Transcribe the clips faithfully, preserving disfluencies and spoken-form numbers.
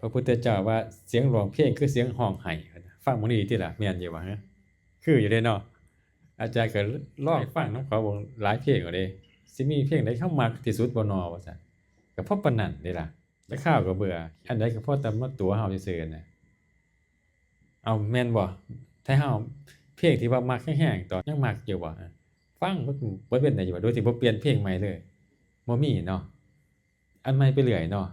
พระพุทธเจ้าว่าเสียงร้องเพลงคือเสียงฮ้องไห้ ฟังมื้อนี้ติล่ะ แม่นอยู่บ่ฮะ? คืออยู่เด้เนาะ อาจารย์ก็ลองฟังนำเขาเบิ่งหลายเพลงอยู่เด้ สิมีเพลงใดเฮามักที่สุดบ่น้อ ว่าซั่น ก็พอปานนั้นเด้ล่ะ จักคราวก็เบื่อ อันใดก็พอแต่มาตั๋วเฮาซื่อๆ นะ เอาแม่นบ่ ถ้าเฮาเพลงที่ว่ามักแฮงๆ ตอนยังมักอยู่บ่ ฟังเบิดมื้อเบิดเว็นได้อยู่บ่ โดยที่บ่เปลี่ยนเพลงใหม่เลย บ่มีเนาะ อันใหม่ไปเรื่อยเนาะ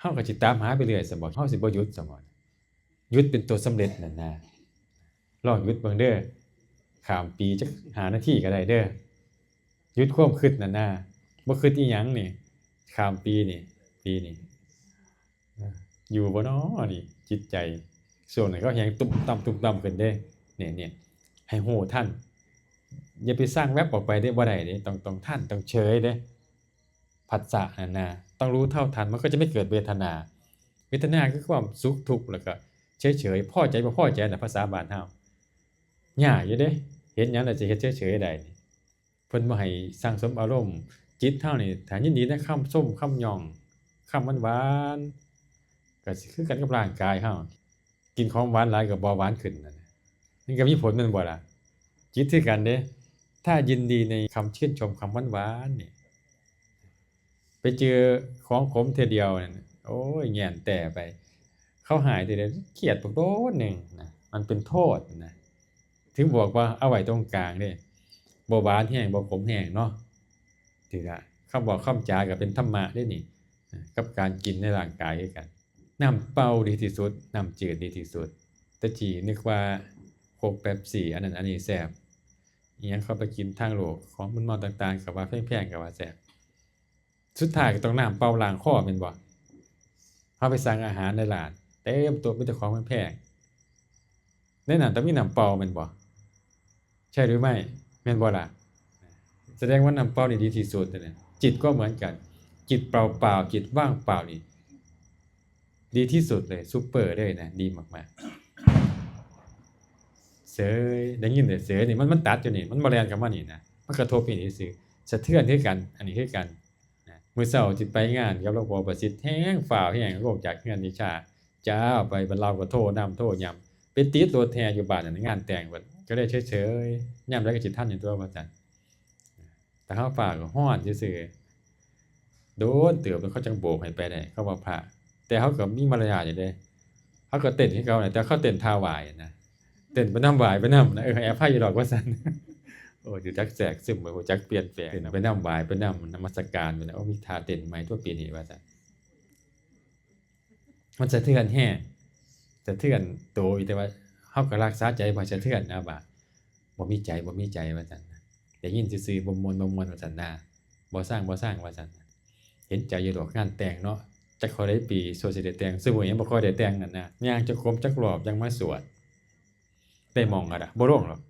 เฮาก็สิตามหาไปเรื่อยซั้นบ่ เฮาสิบ่หยุดซั้นบ่ หยุดเป็นตัวสำเร็จนั่นนะ ลองหยุดเบิ่งเด้อ ข้ามปีจักห้านาทีก็ได้เด้อ หยุดความคิดนั่นนะ บ่คิดอีหยังนี่ ข้ามปีนี่ ปีนี่ เออ อยู่บ่น้อนี่ จิตใจ ช่วงนั้นเขาแฮงตุ้มตั้มตุ้มตั้มขึ้นเด้ เนี่ย เนี่ย ให้รู้ทัน อย่าไปซ่างแว็บออกไปเด้ บ่ได้เด้ ต้อง ต้องทัน ต้องเฉยเด้ ผัสสะนั่นนะ ต้องรู้เท่าทัน มันก็จะไม่เกิดเวทนา เวทนาคือความสุขทุกข์ แล้วก็เฉยๆ พอใจบ่พอใจน่ะ ภาษาบ้านเฮา ยากอยู่เด้ เห็นหยังแล้วจะเฮ็ดเฉยๆ ได้นี่ เพิ่นบ่ให้สั่งสมอารมณ์ จิตเฮานี่ ถ้ายินดีในคำชม คำย่อง คำหวานๆ ก็สิคือกันกับร่างกายเฮา กินของหวานหลายก็เบาหวานขึ้นนั่นน่ะ มันก็มีผลแม่นบ่ล่ะ จิตคือกันเด้ ถ้ายินดีในคำชื่นชม คำหวานๆ นี่ ไปเจอของขมเทื่อเดียวนั่น โอ้ย แง่นแต้ไป เขาหายเทื่อเดียว เครียดบักโดนหนึ่งนะ มันเป็นโทษนะ ถึงบอกว่าเอาไว้ตรงกลางเด้ บ่หวานแฮง บ่ขมแฮงเนาะ ถือว่าคำเว้าคำจาก็เป็นธรรมะเด้นี่ กับการกินในร่างกายคือกัน น้ำเปล่าดีที่สุด น้ำจืดดีที่สุด แต่กี้นึกว่าโค้กเป๊ปซี่ อันนั้นอันนี้แซ่บ อิหยังเขาไปกินทางโลก ของมึนเมาต่างๆ ก็ว่าแพงๆ ก็ว่าแซ่บ สุดท้ายก็ต้องน้ำเปล่าล้างคอแม่นบ่ เฮาไปสั่งอาหารในร้าน เต็มโต๊ะมีแต่ของแพงๆ ในนั้นต้องมีน้ำเปล่าแม่นบ่ ใช่หรือไม่ แม่นบ่ล่ะ แสดงว่าน้ำเปล่านี่ดีที่สุดเลยนะ จิตก็เหมือนกัน จิตเปล่าๆ จิตว่างเปล่านี่ ดีที่สุดเลย ซูเปอร์เลยนะ ดีมากๆ เสย ได้ยินแต่เสยนี่ มัน มันตัดอยู่นี่ มันบ่แล่นเข้ามานี่นะ มันกระทบนี่ซื่อ สะเทือนคือกัน อันนี้คือกัน นะ มื้อเช้าสิไปงานกับหลวงพ่อประสิทธิ์ แฮงฟ้าวแฮงลงจากเฮือนนี่ช้า จ้าว ไปบัดลาวก็โทรนำโทรยาม ไปติดรถแห่อยู่บ้านนั่น งานแต่งเพิ่น ก็เลยเฉยๆ ยามใดก็สิทันอยู่ตัวว่าซั่น แต่เฮาฟ้าวก็ฮ้อนซื่อๆ โดนเติบแล้วเขาจั่งโบกให้ไปได้ เขาว่าพระ แต่เฮาก็มีมารยาทอยู่เด้ เฮาก็เต้นคือเก่าแหละ แต่เขาเต้นท่าไหว้นะ เต้นไปนำไหว้ไปนำนะ เออ ให้อภัยอยู่ดอกว่าซั่น โอ้ รู้จักแทรกซึม รู้จักเปลี่ยนแปลง เต้นไปนำไหว้ไปนำ นมัสการไปนะ โอ้ มีท่าเต้นใหม่ตัวปีนี้ว่าซั่น มันสะเทือนแฮง สะเทือนโตอยู่ แต่ว่าเฮาก็รักษาใจบ่ให้สะเทือนนะ ว่าบ่มีใจ บ่มีใจว่าซั่นนะ ได้ยินซื่อๆ บ่ม่วน บ่ม่วนว่าซั่นนะ บ่ซัง บ่ซังว่าซั่นนะ เห็นใจอยู่ดอก งานแต่งเนาะ จักเท่าใดปีซั่วสิได้แต่ง ซุมื้อนี้ยังบ่ค่อยได้แต่งนั่นนะ ย่างจักครบจักรอบจั่งมาสวด ได้หม่องกะดะ บ่ลงหรอก